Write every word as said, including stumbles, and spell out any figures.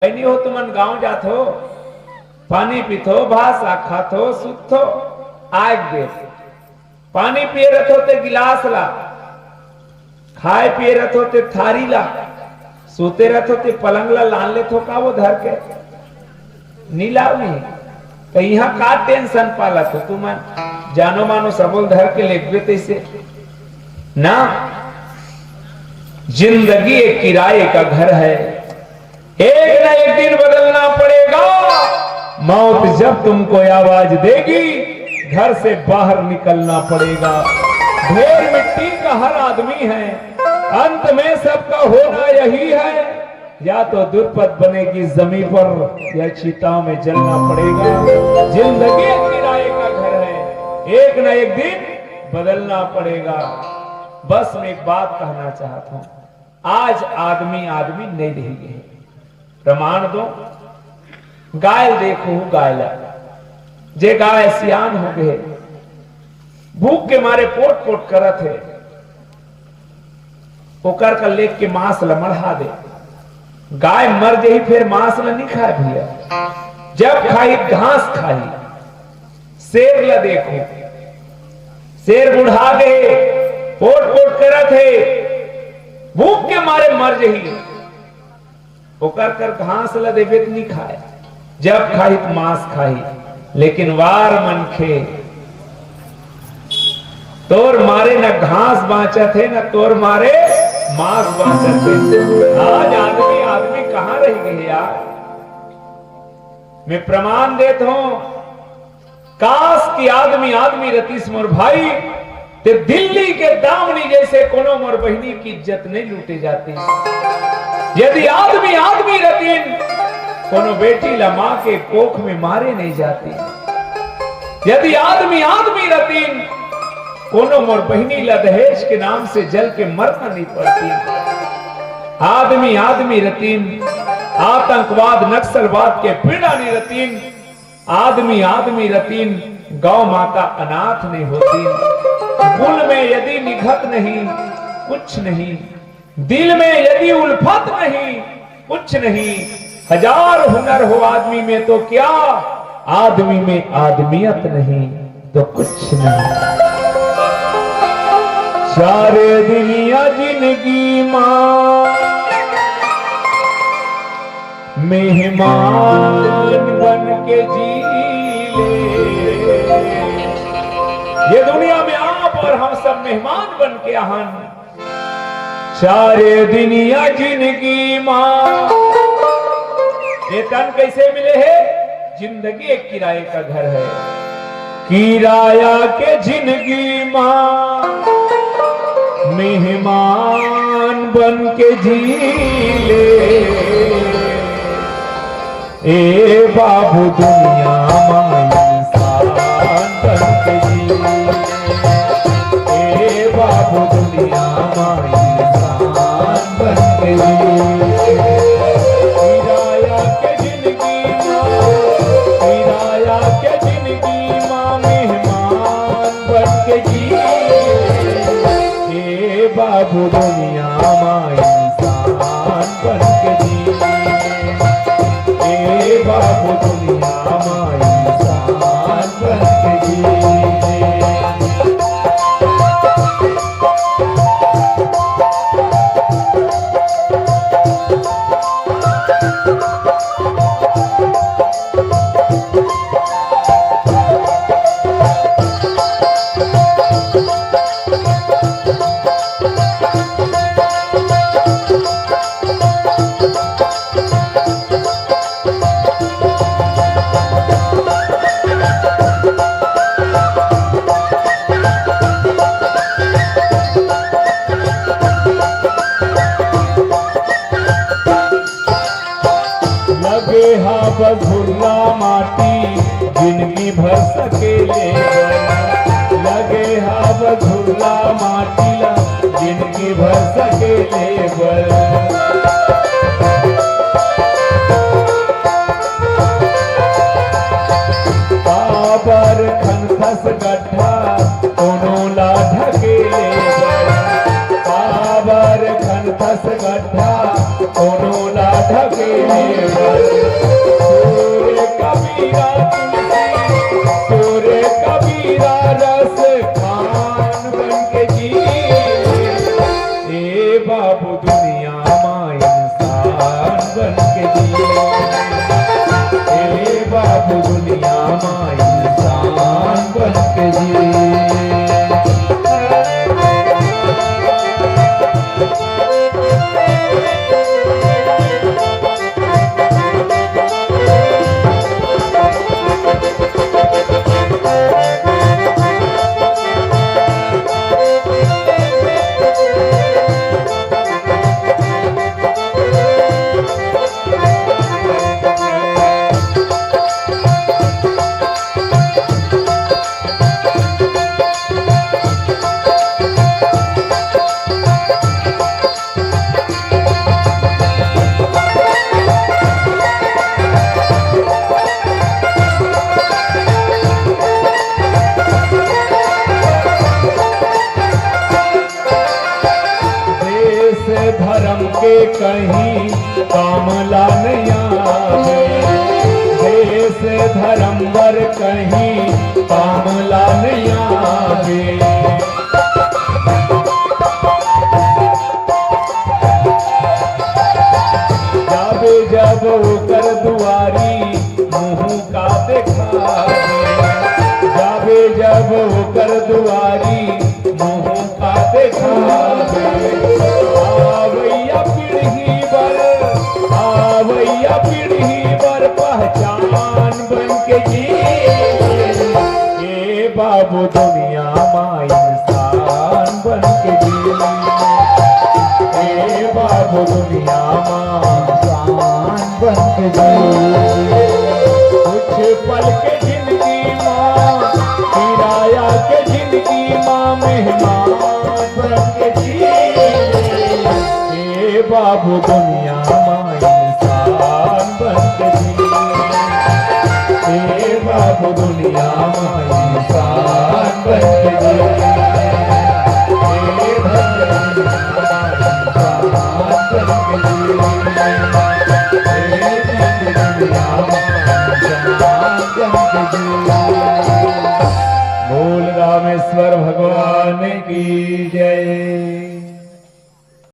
नहीं हो, तुमन गांव जाथो, पानी पीथो, भात साग खाथो, सुतथो, आए के बेर पानी पिए रथो ते गिलास ला, खाए पिए रथो ते थारी ला, सुते रथो ते पलंग ला लान लेथो का वो धर के? नी लाव नहीं। तो यहाँ का टेंशन पाला तो तुमन जानो मानो सबोल धर के लेगबे तैसे ना। जिंदगी एक किराए का घर है, एक ना एक दिन बदलना पड़ेगा। मौत जब तुमको आवाज देगी, घर से बाहर निकलना पड़ेगा। ढेर मिट्टी का हर आदमी है, अंत में सबका होना यही है। या तो दुर्पद बनेगी जमीन पर, या चिता में जलना पड़ेगा। जिंदगी एक किराए का घर है, एक ना एक दिन बदलना पड़ेगा। बस मैं एक बात कहना चाहता हूँ, आज आदमी आदमी नहीं रह गए। प्रमाण दो, गाय देखो, गाय ला, जे गाय सियान हो गए, भूख के मारे पोट पोट करत है, ओकर का लेग के मांस ला मढ़ा दे। गाय मर जही, फिर मांस ला नहीं खाए भैया, जब खाही घास खाही। शेर ला देखो, शेर बुढ़ा गए, पोट पोट करत है, भूख के मारे मर जही, ओकर कर घास ला देबे त नहीं खाए, जब खाही त मांस खाही। लेकिन वार मनखे, तोर मारे न घास बांचत है, न तोर मारे मांस बांचत है। आज आदमी आदमी कहाँ रह गए यार? मैं प्रमाण देत हूं, काश कि आदमी आदमी रतिस मोर भाई, ते दिल्ली के दामनी जैसे कोनो मोर बहिनी की इज्जत नहीं लूटे जाती। यदि आदमी आदमी रतिन, कोनो बेटी ला माँ के कोख में मारे नहीं जाती। यदि आदमी आदमी रतिन, कोनो मोर बहिनी ला दहेज के नाम से जल के मरना नहीं पड़ती। आदमी आदमी रतिन, आतंकवाद नक्सलवाद के पीड़ा नहीं रतिन। आदमी आदमी रतिन, गौ माता अनाथ नहीं होती। गुण में यदि निघत नहीं, कुछ नहीं। दिल में यदि उल्फत नहीं, कुछ नहीं। हजार हुनर हो आदमी में तो क्या, आदमी में आदमियत नहीं तो कुछ नहीं। चार दिन या जिंदगी माँ मेहमान बन के जी ले। ये दुनिया में आप और हम सब मेहमान बन के आहन। चार दिन या जिंदगी माँ, ये तन कैसे मिले है? जिंदगी एक किराए का घर है। किराया के जिंदगी माँ मेहमान बन के जी ले। ए बाबू दुनिया माँ इंसान बन के जी ले। ए बाबू दुनिया माँ इंसान बन के जी ले। किराया के जिंदगी माँ, किराया के जिंदगी माँ मेहमान बन के जी। ए बाबू दुनिया माँ इंसान बन के जी। ए बाबू दुनिया माँ इंसान बन के जी। लगे हा बघुरला माटी जिंदगी भर सकेले बर। लगे हा बघुरला माटी ला जिंदगी भर सकेले बर। काबर खनथस गड्ढा कोनो ला ढकेले बर। काबर खनथस गड्ढा कोनो ला ढकेले तोरे कबीरा तुलसी, तोरे कबीरा रस खान बन के जी। ए बाबू दुनिया मा इंसान बन के जी। ए बाबू दुनिया मा इंसान बन के जी। देश धर्म के कहीं काम ला नइ आवे, देश धर्म बर कहीं काम ला नइ आवे। जाबे जब ओकर दुआरी मुँह का देखावे, जाबे जब ओकर दुआरी मुँह का देखावे। आवइया पीढ़ी बर, आवइया पीढ़ी बर पहचान बन के जी। ए बाबू दुनिया मा इंसान बन के जी। ए बाबू दुनिया मा इंसान बन के जी। कुछ पल के जिंदगी मा, किराया के जिंदगी मा मेहमान बन के जी। ए बाबू दुनिया मा इंसान बन के जी। ए बाबू दुनिया मा इंसान बन के जी। ए भैया दुनिया मा इंसान बन के जी। ए दुनिया मा